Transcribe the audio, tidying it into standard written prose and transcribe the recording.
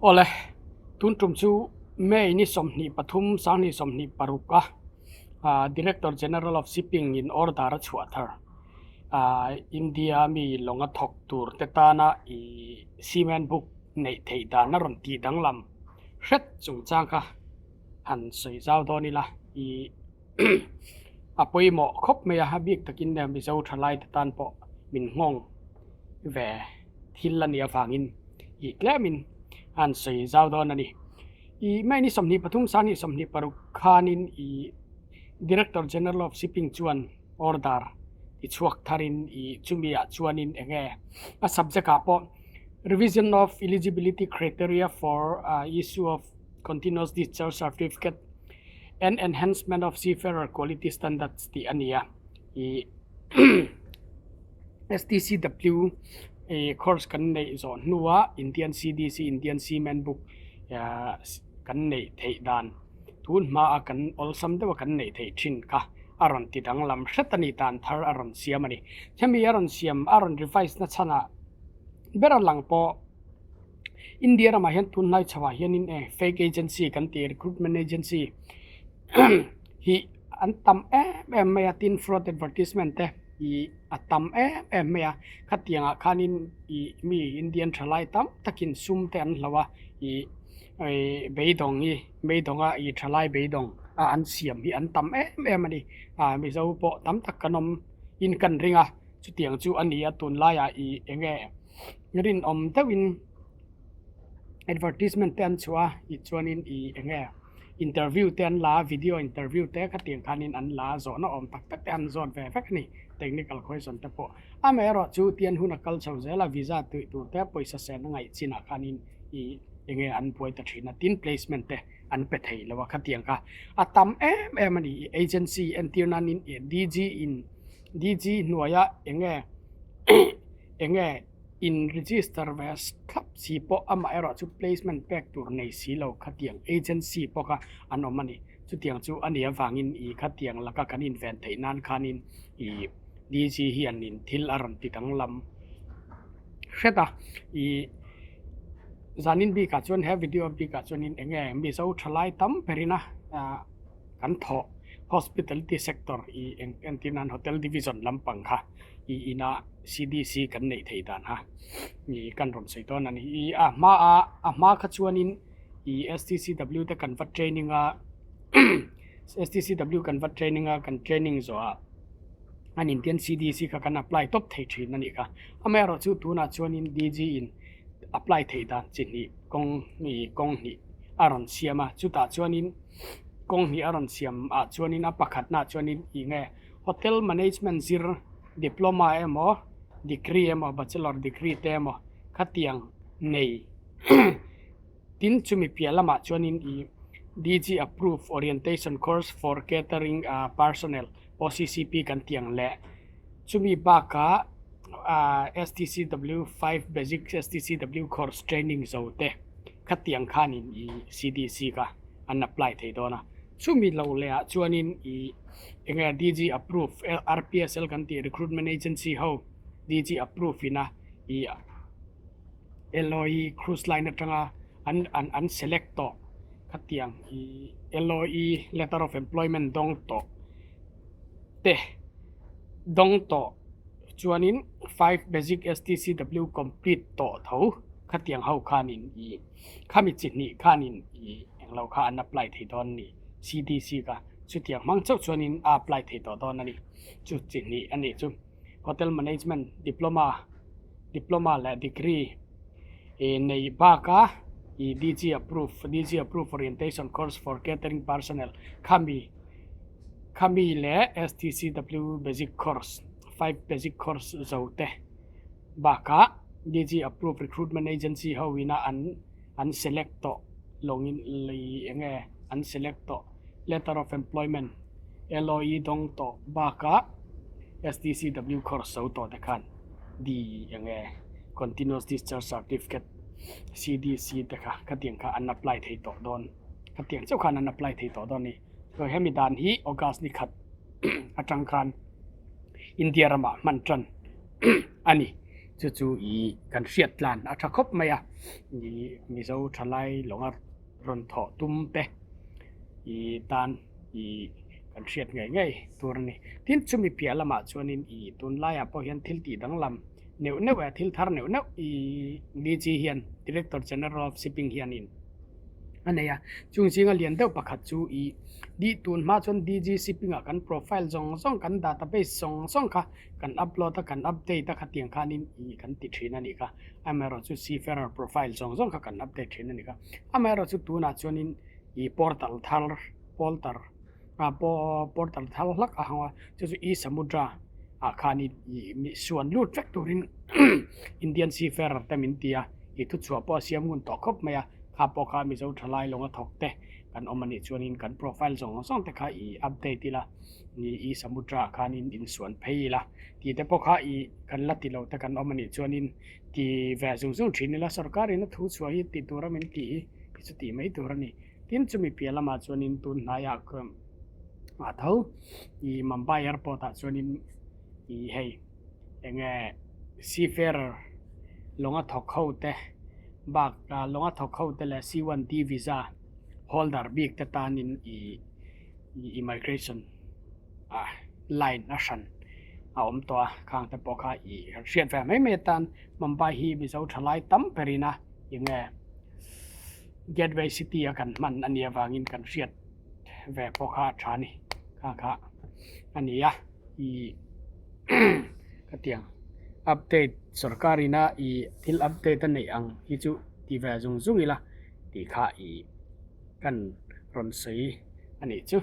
Awle, tun tum chu May ni 23 2026 a Director General of Shipping in order a chhuah thar. India mi lawnga thawk tur te tana ih Seaman Book neih theih dan a rawn tih danglam hret chungchang kha han sawi zau dawn ila ih a pawimawh khawp mai a, a bik takin Mizo thalai te tan pawh min nghawng ve thil a nih avangin ih tlemin a han sawi zau dawn a ni. Ih May ni 23 2026 khanin ih Director General of Shipping chuan order ti chhuak tharin ih chumi ah chuanin eng nge a subject ah pawh Revision of Eligibility Criteria for Issue of Continuous Discharge Certificate and Enhancement of Seafarer Quality Standards tih a ni a. Ih STCW ih course kan neih zawh hnua Indian CDC Indian Seaman Book kan neih theih dan tun hmaa kan awlsam deuha kan neih theih thin kha a rawn ti danglam hret a ni dan thar a rawn siam a ni. Hemi a rawn siam a rawn revise na chhanah ber a lang pawh India ramah hian tunlai chhoah hianin eh fake agency kan tih recruitment agency hi an tam em em mai a tin fraud advertisement te ih a tam em em mai a khatiangah khanin ih mi Indian thalai tam takin sum te an hloh a ih beidawng hi beidawng a ih thalai beidawng a an siam hi an tam em em a ni ah mizo pawh tam tak kan awm in kan ring a chutiang chu a ni a tunlaiah ih eng nge. Rinawm deuhin advertisement te an chhuah a tichuanin ih eng nge interview te an la a video interview te khatiang khanin an la a zawhna awm tak tak te an zawt ve vek a ni technical question te pawh amaherawh chu tian hun a kal chho zel a visa tih tur te pawisa sen a ngaih chinah khanin ih eng nge an buai ta thin a tin placement te an pe thei lo a khatiang kha a tam em em a ni agency entir nanin ih DG in DG hnuaia eng nge. Eng nge in register ve thlap si pawh amah erawh chu placement pek tur nei si lo khatiang agency pawh kha an awm a ni. Chutiang chu a nih avangin ih khatiang laka kan inven theih nan khanin ih DG hianin thil a rawn ti danglam hret a. Ih zanin bikah chuan he video bikah chuanin eng nge Mizo thalai tam berin a kan thawh hospitality sector ih eng entir nan hotel division lampang kha ih inah CDC kan neih theih dan ha ih kan rawn sawi dawn a ni ih a hma a a hma kha chuanin ih STCW te kan va training a STCW kan va training a kan training zawh ah an Indian CDC kha kan apply tawp thei thin a nih kha amaherawh chu tunah chuanin DG in apply theih dan chi hnih kawng ih kawng hnih a rawn siam a chutah chuanin kawng hnih a rawn siam ah chuanin a pakhatna chuanin ih nge hotel management zir diploma emaw degree emaw bachelor degree te emaw khatiang nei tin chumi piah lamah chuanin ih DG approve orientation course for catering ah personnel OCCP kan tih ang leh chumi bakah ah STCW 5 basic STCW course training zo te khatiang khanin ih CDC kha an apply thei dawn a chumi lo leh ah chuanin ih eng nge DG approve RPSL kan tih recruitment agency ho DG approve ina ih LOE cruise line atanga an an an select tawh khatiang ih LOE letter of employment dawng tawh te dawng tawh chuanin 5 basic STCW complete tawh tho khatiang ho khanin ih Khami chi hnih khanin ih englo kha an apply thei dawn a ni. CDC kha chutiang hmang chauh chuanin a apply thei tawh dawn a ni. Chu chi hnih a nih chu Hotel Management Diploma, Diploma leh Degree ih nei baka ih DG approve, DG approve orientation course for catering personnel khami khami leh STCW basic course, 5 basic course zo te. Bakah DG approved recruitment agency ho ina an an select tawh lawngin lei eng nge an select tawh letter of employment LOE dawng tawh bakah STCW course zo tawh te khan D eng nge continuous discharge certificate CDC te kha khatiang kha an apply thei tawh dawn khatiang chauh khan an apply thei tawh dawn a ni. Hemi dan hi August ni khat atang khan India ramah hman tan a ni. Chu chu ih kan hriat tlan a tha khawp mai a, ih Mizo thalai lawnga rawn thawh tum te ih tan ih kan hriat ngei ngei tur a ni. Tin, chumi piah lamah chuanin ih tunlaiah pawh hian thil tih danglam neuh neuh eh thil thar neuh neuh ih DG hian Director General of Shipping hianin a nei a, chung zinga lian deuh pakhat chu ih dih tun hma chuan DG Shipping ah kan profile zawng zawng kan database zawng zawng kha kan upload a kan update a khatiang khanin ih kan ti thin a nih kha, amaherawhchu seafarer profile zawng zawng kha kan update thin a nih kha, amaherawhchu tunah chuanin ih portal thar polter ah portal thar hlak a hawng a chu chu e samudra ah khanin ih mi suan lut vek turin Indian seafarer te min ti a ih thuchhuah pawh a siam ngun tawh khawp mai a kha pawh kha Mizo thalai lawnga thawk te kan awm a nih chuanin kan profile zawng zawng te kha ih update ila ih e samudra ah khanin insuan phei ila tih te pawh kha ih kan la ti lo te kan awm a nih chuanin ti ve zung zung thin ila sorkar in a thuchhuah hi ti tura min tih hi chu tih mai tur a ni. Tin chumi piah lamah chuanin tun hnaiah a tho ih Mumbai airport ah chuanin ih hei eng nge seafarer lawnga thawk ho te bak ah lawnga thawk ho te leh C one D visa holder bik te tanin ih ih immigration ah line a hran a awm tawh a khang te pawh kha ih hriat ve mai mai atan Mumbai hi Mizo thalai tam berin a eng nge. Gateway City a kan hman a nih avangin kan hriat ve pawh kha a tha a ni kha kha a ni a ih ka tiang update sorkar ina ih thil update a neih ang hi chu ti ve zung zung ila tih kha ih kan rawn sawi a nih chu.